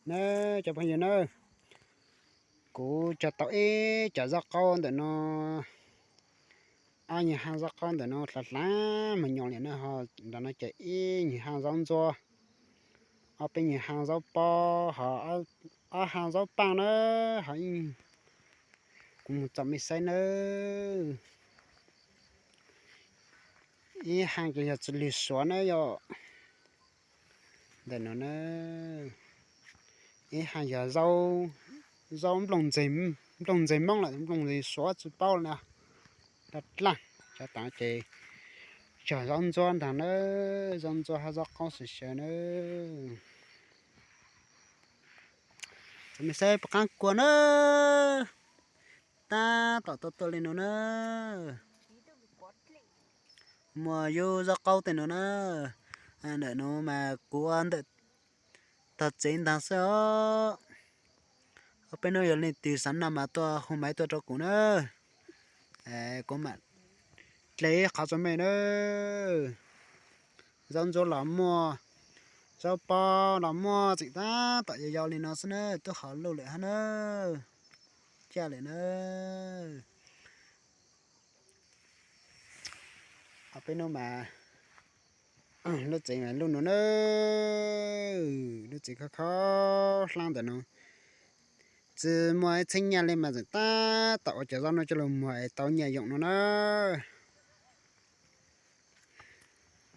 Na, cov phooj ywg na, kuv cog tau ib co zaub qaub ntawm no, ob nyuag hab zaub qaub ntawm no hlav hlav mas nyoos li na, ho nram no ces ib nyuag hab zaub ntxuab, ob peb nyuag hab zaub pob, ho ob hab zaub paaj na, ho kuv mus tsom mej saib nawb. Ib hab ces yog txiv lws suav na yom. Ntawm no na, ib hab yog zaub, nplooj ntxeg Moob lawm, nplooj ntxeg Suav tsis paub na. Daj dlaaj, cov taag ces cog zaub ntxuab ntaag na, zaub ntxuab hab zaub qaub sawv sawv na. Tsom mej saib puas qaab kua na, tab tom tuaj tuaj li no na. Muaj yub zaub qaub tej no na. Ntawm no mas kuv ua ntawm tog tsev ntaag xwb os. Ob peb nub yog leej twg xav noj mas tuaj hu maiv tuaj rau kuv na, kuv mam dle ib qhov rau mej na. Zaub ntxuab los muaj, zaub pob los muaj, tseem tab tom yau yau li no xwb na, tub hov luj lawm hab na, caj lawm na. Ob peb nub mas lub tsev mas luj no na, lub tsev khob khob hlaab ntawm no. Tsis muaj ib txheeb nyaj li mas tseem tab tom ua cov zaub no coj lug muag es tau nyaj yoom no na.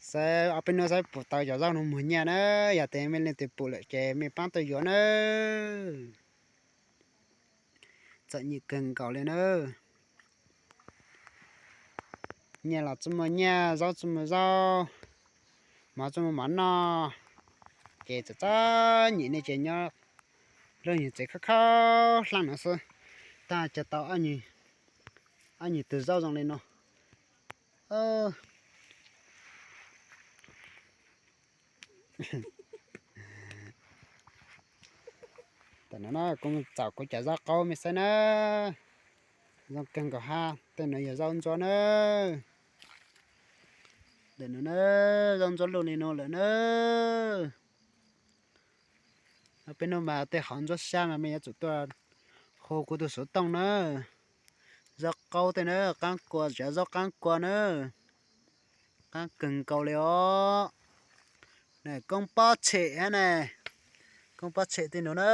Saib ob peb nub saib puas tau cov zaub no muag nyaj na, yog tes mej leej twg pum lawm ces mej paab tuaj yuav na. Txom nyem kawg nkaus li na. Nyaj los tsis muaj nyaj, zaub tsis muaj zaub, mov tsis muaj mov noj, ces txom txom nyem ne ces nyob lub nyuag tsev khob khob hlaab no xwb, tab cog tau ob nyuag tug zaub zoo li no. Tam no na kuv tsom kuv cov zaub qaub mej saib na, zoo kawg nkaus hab. Tej no yog zaub ntxuab na, ntawm no na, zaub ntxuab luj li no lawm na. Peb hnub mas tej qhov ntxuab sab mas mej yuav tsum tuaj hu kuv tus xuv tooj na. Zaub qaub tej na, qaab kua, cov zaub qaab kua na, qaab kawg nkaus li os. Koob pob tshem hab na, koob pob tshem tej no na,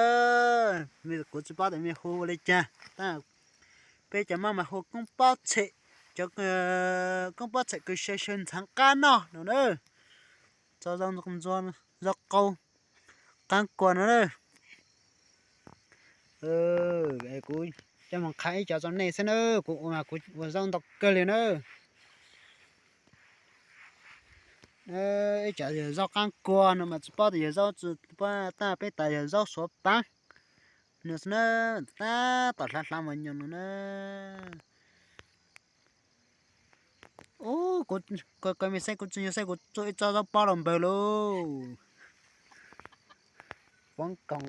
kuv tsis paub tias mej hu ua li cas tab peb cov Moob mas hu koob pob tshem, cov koob pob tshem kws saw saw ntxhaav qab noj no na. Tso zaub qaub qaab kua no na. Kuv coj moog qha ib co rau nej xwb na, kuv ua mas kuv ua zaub ntau kawg li na. Ib co yog zaub qaab kua no mas tsis paub tias yog zaub tsi, tab peb tas yog zaub suav paab no xwb na, tab tom hlav hlav mos nyoos no na. Ub, kuv, kuv, kuv tsis nyuag saib kuv tsuj ib tsob zaub pob los npawg lauj. Poob koos,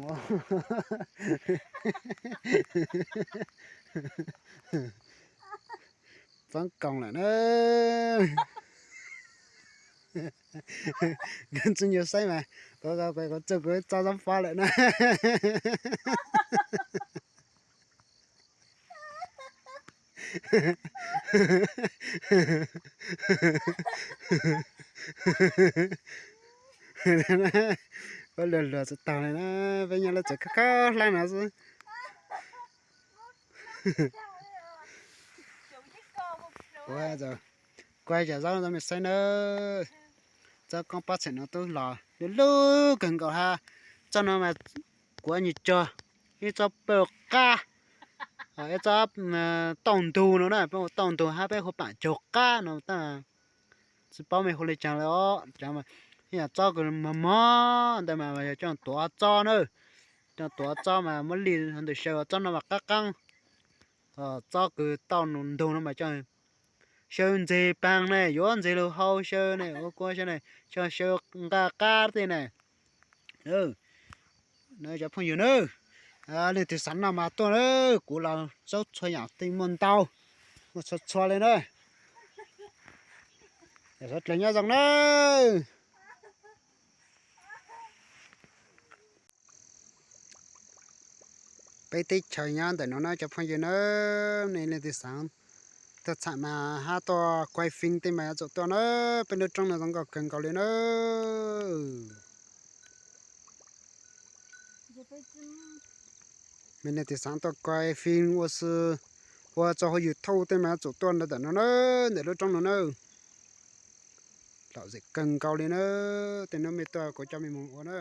poob koos lawm na. Kuv tsis nyuag saib mas, kuv, kuv tsuj kuv ib tsob zaub pob lawm na. Peb luag luag tsis taug li na, peb nyob lub tsev khab khab hlab no xwb. Kuv hais cov zaub no rau mej saib na, tsob koob pob tshem no twb los lub lub kawg nkaus hab. Tsob no mas kuv nyuam cog ib tsob paj qab, ib tsob tauj ntug no na, peb hu tauj ntug hab peb hu pam caug qab no tab tsis paub mej hu li caag li os. Cov mas ib yam tsob kws mog mog ntawd mas yog coj tuav tsob na, coj tuav tsob mas muab li ntawm xyaw, tsob no mas qab qaab. Tsob kws tauj ntug no mas coj xyaw ntxeg paag ne, yuav ntxeg lug hau xyaw ne, ua kua xyaw ne, coj xyaw nqaj qab tej ne. Cov phooj ywg na, leej twg xav noj mas tuaj na, kuv los zaub txhua yaam tej muaj ntau, muaj txhua txhua li na. Sawv dlawg nyob zoo na. Peb teb chaws nyob ntawm no na cov phooj ywg na, nej leej twg xav tuaj txham mas hab tuaj quay phim tej mas yuav tsum tuaj na, peb lub roob no zoo nkauj kawg nkaus li na. Nej leej twg xav tuaj quay phim ua si, ua tso hauv YouTube tej mas yuav tsum tuaj ntawm no na, ntawm lub roob no na. Lom zem kawg nkaus li na, tej hnub mej tuaj kuv coj mej mus ua na.